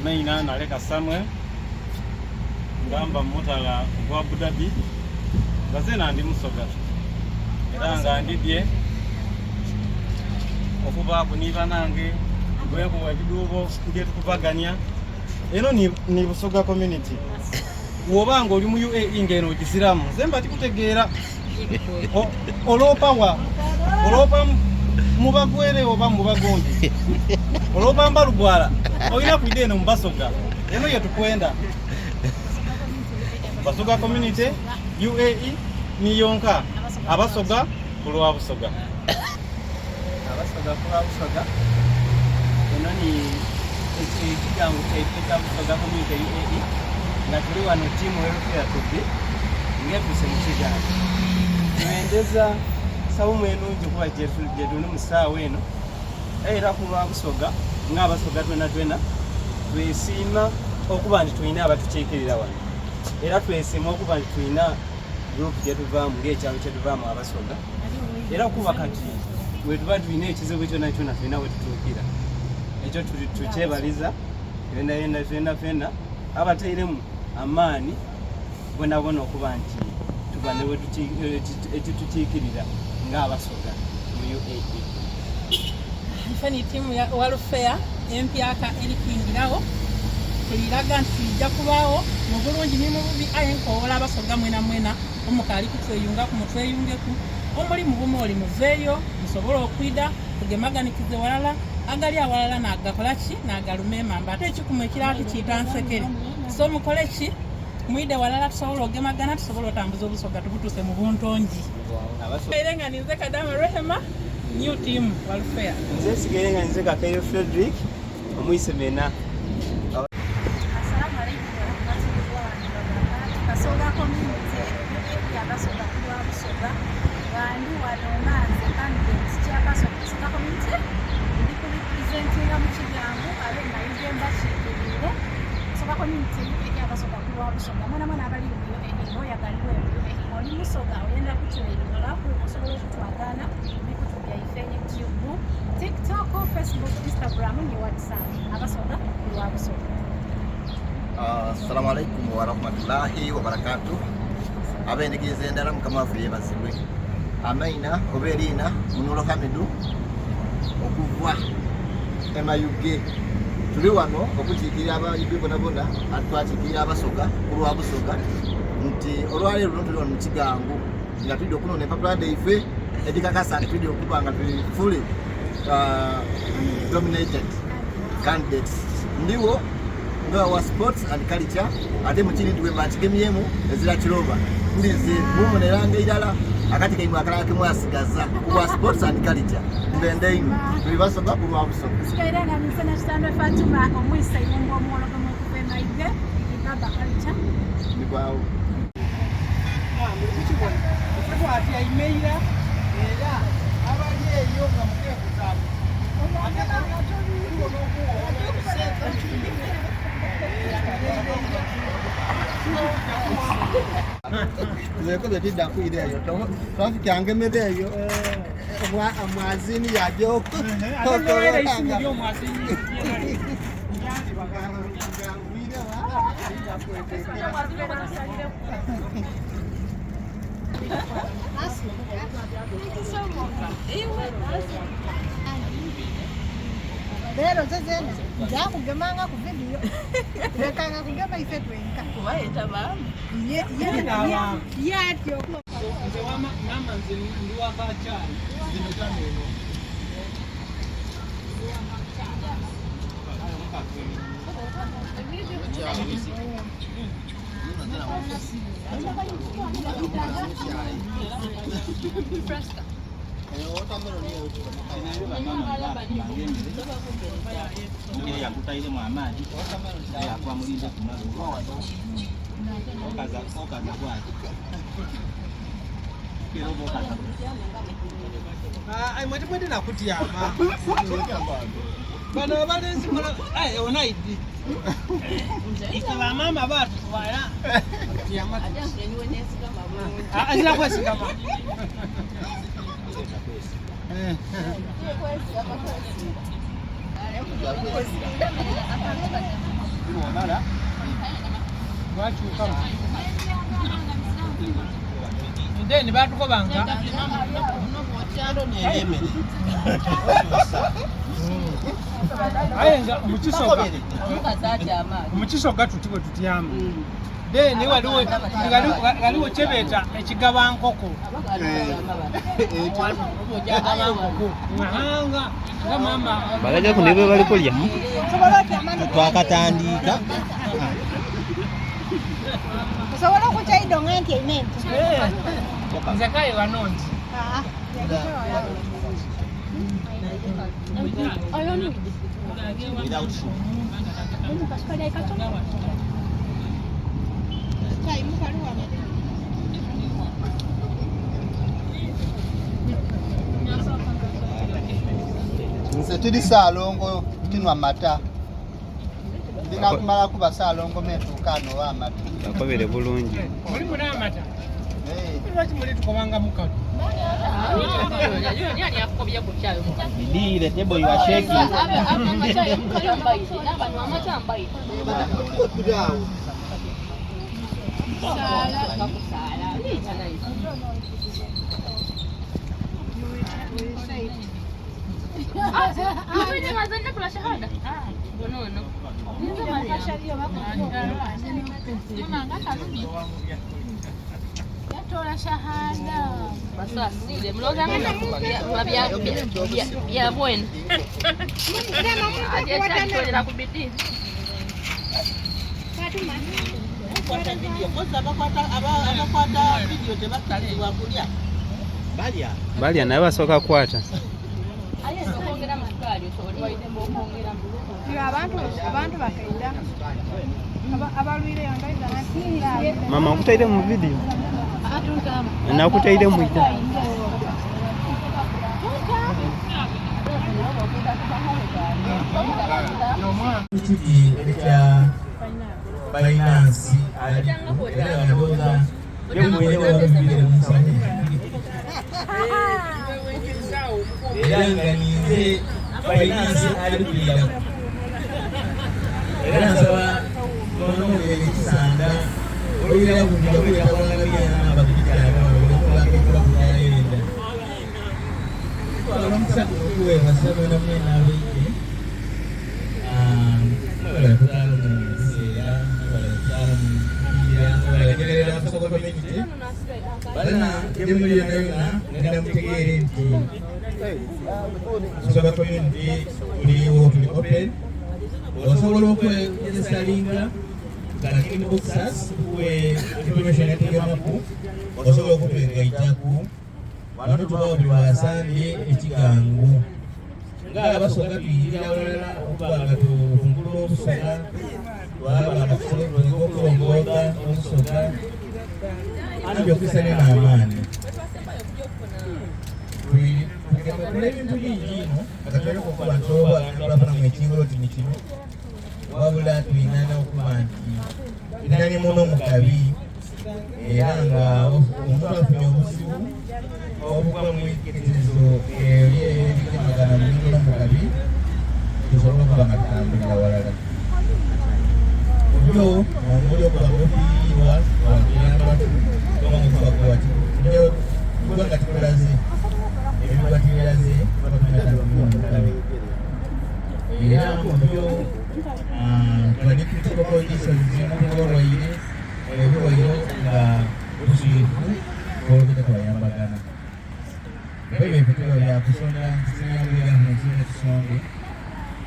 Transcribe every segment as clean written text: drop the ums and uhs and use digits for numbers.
Amaina Naleka Samuel nga mba mu mutala ogwa Abu Dhabi nga zeena ndi Musoga era nga ndidye okubaaku ni banange tugweku ebidhuubo byetukubagania. Eno ni, ni Busoga community. Woba nga oli mu UAE nga eno ogiziramu nze mba tikutegeera. Oloopa wa? Oloopa mubagwere oba mubagundi? Oloopa mbalugwala? Olina kwida eno mubasoga. Eno yetukwenda. Basoga community UAE ni yonka abasoga kulwa Busoga. Abasoga kulwa Busoga eno ni ekigango kyaife ekya Busoga community UAE nga tuli wano team welfare to be ng'etuuse mu kigango tubendeza sawumu enungi kuba gyetuli mu saawa eno era ku lwa Busoga ng'abasoga twena twena twesiima okuba nti tulina abatukiikirira wano era twesiima okuba nti tulina group gyetuvaamu ng'ekyalo kyetuvaamu abasoga era kuba kati wetuba tulina ekizibu kyona kyona tulina wetutuukira ekyo tukyebaliza yena yena fena fena abatairemu amaani bonabona okuba nti tuba ekitukiikirira ng'abasoga mu UAE. Ife ni tiimu ya welfare empyaka eri kwingirawo tuliraga nti twija kubaawo mu bulungi ni mu bubi aye nkowoola abasoga mwena mwena omukaali kutweyungaku mutweyungeku omuli mu bumooli muveeyo musobole okwida tugemaganikize walala agali awalala nagakola ki nagaluma emamba ate ekikumu ekirala tukiyita nsekere so mukole ki mwide walala tusobole ogemagana tusobole otambuza obusoga tubutuuse mu buntongi era nga ninze Kadama Rehema new team welfare nze nsigaire nga nze Kakeyo Fredrick omwise mena Assalamu alaikum warahmatullahi wabarakatuh. Kasoga community abasoga kulwa Busoga nga ndi wano nga nze candidate chairperson Busoga community ndi ku representinga mu Kigango abe Mayuge mbakiikiriire Busoga community abasoga kulwa Busoga mwena mwena abali mu UAE oyagalibwa mu UAE oli Musoga oyenda kutweyungulaku osobola okutwagana mikutu byaife YouTube, TikTok, Facebook, Instagram ne WhatsApp abasoga kulwa Busoga. Assalamu alaikum warahmatullahi wabarakatuh. Abendigiriza endala mukama waffe yebazibwe. Amaina oba eriina Munulo Hamidu okuva emayuge tuli wano okukiikirira abayuge bonabona ate twakiikirira abasoga ku lwa Busoga nti olwaleero luno tuli wano mu Kigango nga tulidde okunona empapula dhaife edhikakasa nti tulidde okuba nga tuli fully dominated candidates ndiwo nga wa sports and culture ate mukiri nti wemba nkigemyemu ezira kiroba ndize mumuneranga irala akati kaimwe akalala kemwasigaza ku bwa sports and culture mbende inho tuli basoga ku lwa Busoga Nsigaire nga ninze Nakitandwe Fatuma omwisa iwumba omuwologomo okuva e Mayuge Baba culture ndikwawo twatyaime ira era abali eyo nga mukeekuzamu nze tidda kwira eyo traffic yangemera eyo omwazini yaja Leero nze zena njakugemanga ku vidiyo lekanga kugema ife twenka ye atyo nze wama mama nze ndi wakakyayi yakutairemu amaadi yakuba mulinde okaza okaza bwati era oba okaza mwete mwete nakutyama bano abalenzi onaidi ife bamama batutwala azira kwesigama Lwakyukamu. Then batukobanga aye nga mukisoga mukisoga tuti bwe tutyamu then waliwo waliwo kyebeeta ekigabankoko nga nga mama Balaga ku nebwe bali kulya. Twakatandika. Osobola okukyaido nga nti erina ente. Nze kaye wano nti Nze tiri Saalongo tinwa mata. Ndina kumala kuba Saalongo metuuka ano amata. Bakobere bulungi. Mulimu n'amata. Lwaki muli tukobanga mukalu? Bidii, the table you are shaking. Yatola shahada. Balya naye basooka kukwata. Abantu bakaida abalwireyo ndaida. Mama nkutaire mu video. Nakutaire mu ita. Kiri ekya finance aliku era nga ndowooza ye mwene wabibire musanyu era nga ninze finance alikuliraku era nsaba onomubeera ekisanda olwira kujja kuleeta abagabiriabakuitaabakuyenda twala omukisa guno okuweebasa mwena mwena abaidde mwebale kutaano mu biseera mwebale kutaano mu kugira mwebale kugerera Busoga community balina gyemuli yonna yonna ngenda mutegeere nti Busoga community tuliwo tuli open osobola okweresalinga kana inboxes tuwe information etegemaku osobola okutwegaitaku wano tubawo buli wasambye ekigangu nga abasoga tuyirira walala okuba nga tuvumbula obusoga twaba nga tusobola okulongooga obusoga anabyokusane n'amaani tukola ebintu bingi ino nga twoleka okuba nti oba tulafunamu ekiwulo ti nikino wabula tulina n'okuba nti tulina ne muno mu kabi era nga omuntu afunye obuzibu obugwa mu iketezo eri ebigemagana mu muno mu kabi tusobola okuba nga tutambulira walala obyo omuli okuba nga ofiirwa wakuyamba kuba nga tukulaze ebiba tubiraze tuba tunatambulira mu kabi era mubyo twali critical conditions zimutolwaire ebirwaire nga busiifu olwoketa twayambagana ebyo ebitebo byakusonda sinabwera munsonga tusonde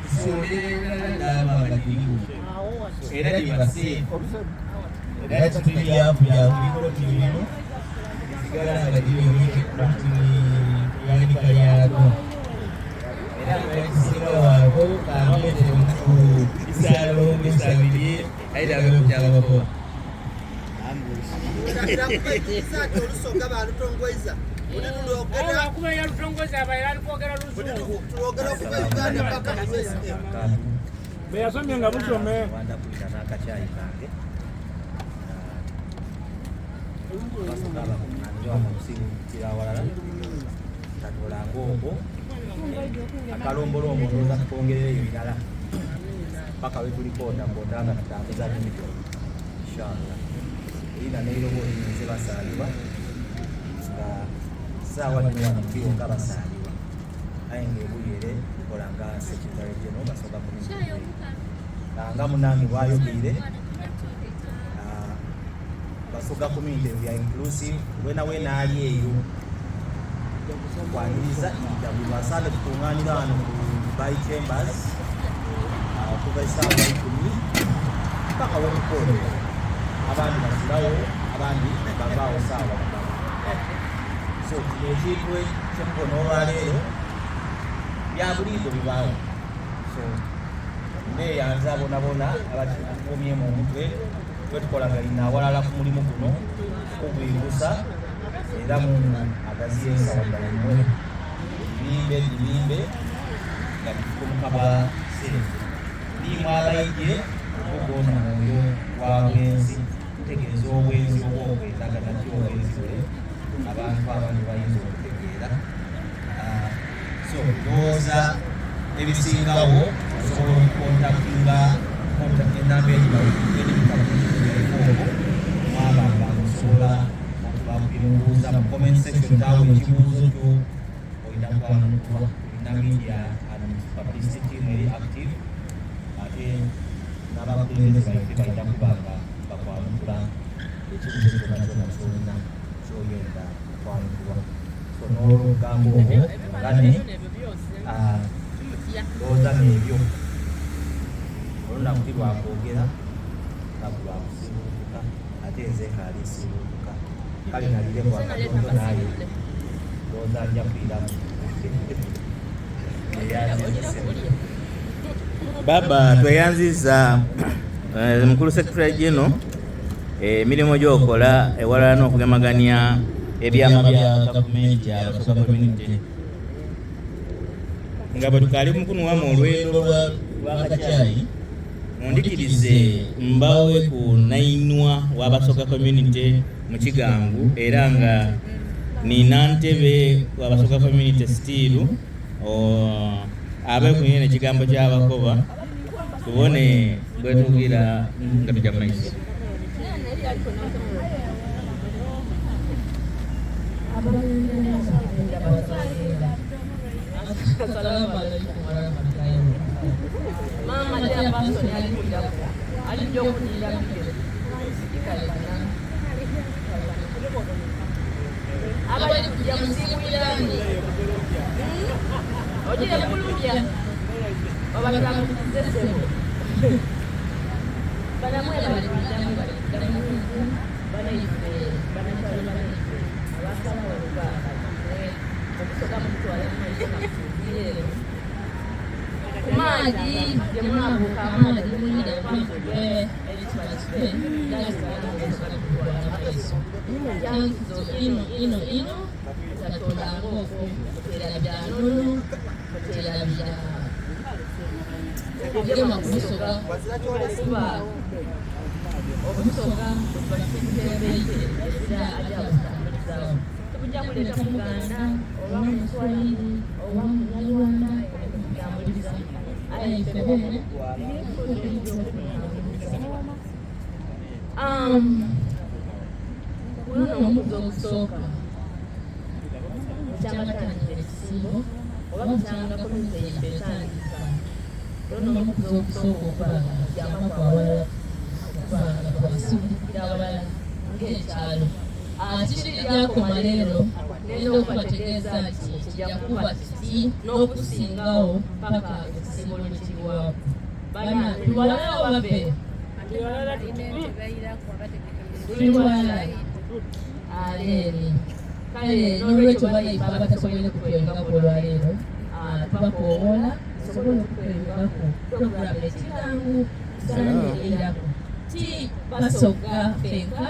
tusonderera ddala nga giriwo era gibaseefu era kituli byavu byabuliko tubino sigala nga giri omutiyanika lyago era nga ekisinga waako kambetere omuku isalongo isabirye airabe Olusoga balutongoiza Akuba yalutongoza abaira alikwogera luzungu. tulwogera okuva Uganda paka USA. Bwe yasomye nga busome. Wandapulira n'akacyayi kange basoka abakuŋŋaanira wano okusinzira awalala katolanga okwo akalombolombo ndowooza kakongereyo ebirala. Paka lwetulikota kota nga tutambuza n'emikono inshallah. Erina n'eiroboozi ninze basaalibwa nga saawa dhino wano tiriwo nga basaalibwa aye nga ebuyere nkola nga secretary general Basoga community nga munange bwayogeire Basoga community we are inclusive wena wena ali eyo kwaniriza ida buli lwasande tukunganira wano ku Dubai Chambers okuva esaawa ikumi paka wetukoolera abandi basulawo abandi bavaawo saawa ndala so kino ekintu kyemubona olwaleero bya buliido bibaawo so neyanza bonabona abakikuumyemu omutwe twetukolagaine awalala ku mulimu guno okugwigusa era Mungu agaziye ensawo dhaimwe dhibimbe dhibimbe nga dhifukumuka bwa sente. Niimwe abaidye okugoona mwoyo wa bwenzi, ntegeeza obwenzi obw'okwendagana ti obwenzi bule abantu abandi bayinza okutegeera. So ndowooza ebisingagho osobola okukontaktinga enamba edhibita ku mwaba nga osobola okubabuuza mu comment section taawo ekibuuzo kyo olina kwanukulwa. Tulina media and publicity team eri active ate n'abakulembeze baife baidha kuba nga bakwanukula ekibuuzo kyona kyona kyolina kyoyenda okwanukulwa. So n'olugambo olwo ngane ndowooza n'ebyo olunaku ti lwakwogera lunaku lwa kusiibulukuka ate nze nkaali nsiibulukuka kale naliireku akatono naye ndowooza nja kwiramu. Baba tweyanziza mukulu secretary general emirimu gyokola ewalala n'okugemaganya ebyama bya gavumenti ya Basoga community nga bwe tukaali mukunuwamu olwendo lwa kacaayi mundikirize mbawe ku nainwa wa Basoga community mu Kigangu era nga nina ntebe wa Basoga community still abe kunyene ekigambo kyabakoba tubone bwetugira nga tujja mumaiso. Mama chairperson ali alijja okunyira abali kujja musiibulirani ogira kulumya obatulamukize ssebo banamwe bali kujjamu bali kujjamu banaife banakyalo banaife abasalawo obusoga mutwala mumaiso nga musinziire ku maagi gye mwabuuka amaagi muyira mpamudwe Kyankizo ino ino ino tatolanga okwo terabira nono terabira kugema kubusoga kuba obusoga bwebatutembeite ezira aja butambulizawo tubujja kuleeta muganda oba muswahili oba munyarwanda okutambuliza aye ife bene Guno omuzi ogusooka bukyanga tandika ekisiibo oba bukyanga komite yaife etandika guno omukuzi ogusooka okuba nga tutyamaku awalala okuba nga twasindikira awalala ng'ekyalo kiri gyakoma leero ngenda okubategeeza nti kijja kuba kiti n'okusingawo paka ekisiibo lwe kiriwaako bana tuwalala oba be tuli walala aleeri kale n'olwekyo banaife abatasoboire kutweyungaku olwaleero tubakoowoola tusobole okutweyungaku puroguramu ekigangu sande eiraku ti basoga fenka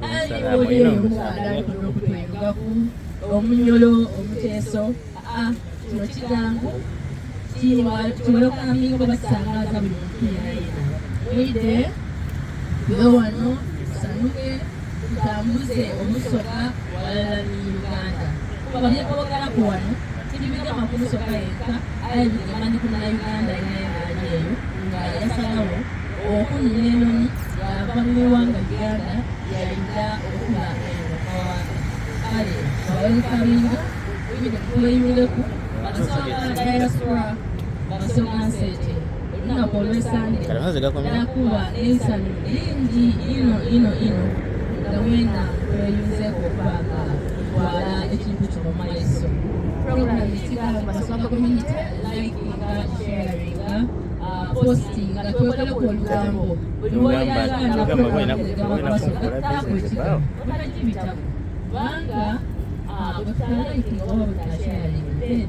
ali oli omuganda alikola okutweyungaku omunyolo omuteeso kino kigangu kiwelokaminga bakisangaza buli muntu yena yena mwide tube wano tusanuke tutambuze omusoga walala ni Uganda kuba byekogeraku wano tibigema ku musoga yenka aye bigema ni ku Uganda yena yena ali eyo nga yasalagho okunina enoni yaava mu ighanga Uganda yaidha okuba eno mu mawanga. Kale bawelikabinga mwidhe mutweyungeku Basoga Diaspora Basoga Nseete olunaku olw'esande nakuba n'eisanhu lingi inho inho inho nga mwena tweyunzeeku okuba nga tutwala ekintu kino mu maiso. Program esigala ku Basoga Community, likinga, sharinga, postinga, twekoleku olugambo buli lw'oyagaana program egaba ku Basoga taaku ekigambo otagibitaku kubanga bwe tutalikinga oba bwe tutasharinga then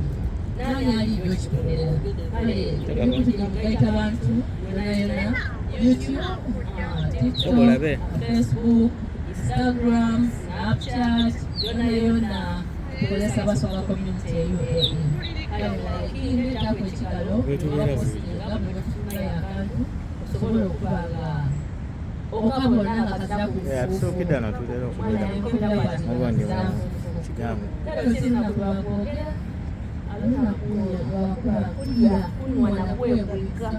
nani aliija okikolerera. Kale emikutu gya mugaita bantu yonayona YouTube, TikTok, Facebook, Instagram, Snapchat yonayona tukozesa Basoga Community e UAE. Kale mulikinge taaku ekigalo oba postinga buli lwetufunayo akantu osobole okuba nga okabona nga kaziraku nfuufu. Omwana yenkobera bwati nga kazira nfuufu. Kale si lunaku lwa kwogera, lunaku lwa kulya, kunhwa na kwebwika.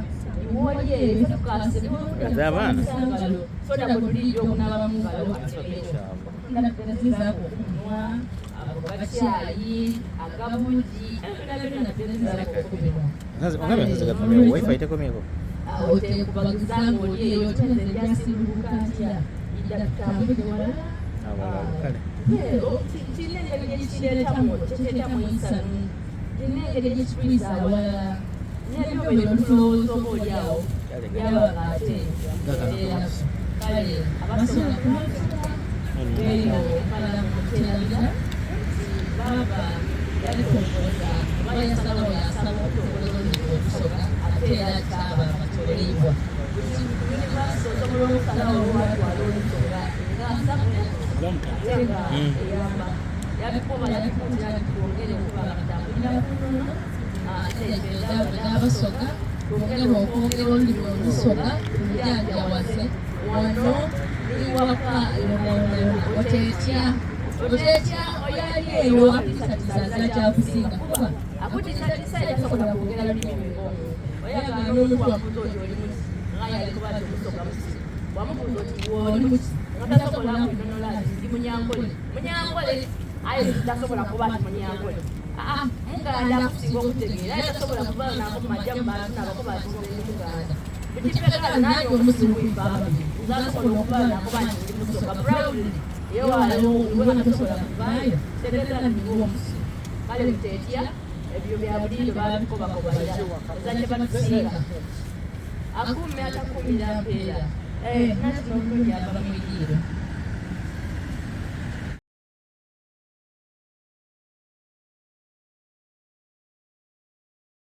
N'abasoga twongere okwongera olulimi olusoga tulujanjawaze wano niwaka yonayonayona otetya otetya oyo ali eyo akutisatiisa azira kyakusinga kuba akutisatisa era tasobola kwogera lulimi lwe oyagaana omuntu wamubuuza oti oli muki nga yalikuba ati omusoga muki wamubuuza oti oli muki nga tasobola kwinonola ati ndi munyankole munyankole aye tasobola kuba ati munyankole muganda akusinga okutegeera aye tasobola kuba nako mumajja mu bantu nabakuba ati nze ndi muganda bukipekala nange omusiru kwifa ababiri nze asobola okuba nakuba nti ndi musoga proudly yewalayo iwe tosobola kuvaayo tegeeza nti ndiwo omusiru kale mutetya ebyo bya buliido babikobakoba dda ozadde batusinga akuume atakuumira mpeera nakino omulungi ava mu idiiro.